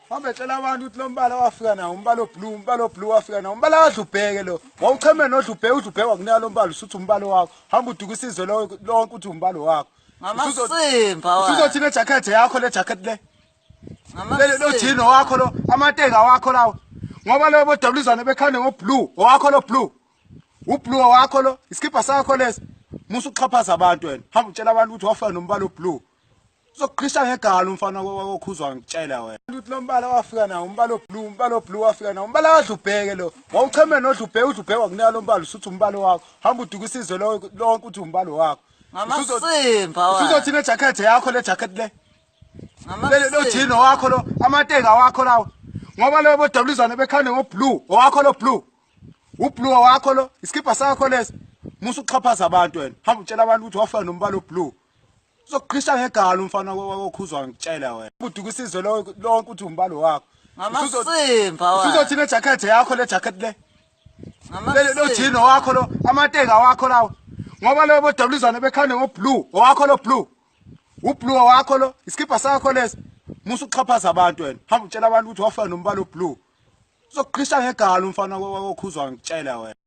Hambe tshela abantu ukuthi lo mbala wafika nawo umbala oblue, umbala oblue wafika nawo. Umbala kadla ubheke lo. Wawucheme nodla ubheke, udla ubheke wakunika lo mbala usuthi umbala wakho. Hamba uduka isizwe lonke lonke uthi umbala wakho. Ngamasimba wa. Usuzothi le jacket yakho le jacket le. Le lo Ngamasimba. jino wakho lo, amateka wakho lawo. Ngoba lo bodabulizana bekhande ngo blue, owakho lo blue. Ublue wakho lo, isikibha sakho lesi. Musa uxhaphaza abantu wena. Hamba utshela abantu ukuthi wafika nombala oblue. Uzokuqhisha ngegalo umfana okhuzwa ngikutshela wena. Ukuthi lo mbala wafika nawo umbala oblue, umbala oblue wafika nawo. Umbala kadla ubheke lo. Wawucheme nodla ubheke, udla ubheke wakunika lo mbala usuthi umbala wakho. Hamba uduka isizwe lonke lonke uthi umbala wakho. Ngamasimba wa. Usuzothi le jacket yakho le jacket le. Le lo Ngamasimba. jino wakho lo, amateka wakho lawo. Ngoba lo bodabulizana bekhande ngo blue, owakho lo blue. Ublue wakho lo, isikibha sakho lesi. Musa uxhaphaza abantu wena. Hamba utshela abantu ukuthi wafika nombala oblue. Uzokuqhisha ngegalo umfana okhuzwa ngikutshela wena. Uduka isizwe lonke lonke uthi umbalo wakho. Ngamasimba wa. Usuzothi le jacket yakho le jacket le. Le lo Ngamasimba. jino wakho lo, amateka wakho lawo. Ngoba lo bodabulizana bekhande ngo blue, owakho lo blue. Ublue wakho lo, isikibha sakho lesi. Musa uxhaphaza abantu wena. Hamba utshela abantu ukuthi wafika nombala oblue. Uzokuqhisha ngegalo umfana okhuzwa ngikutshela wena.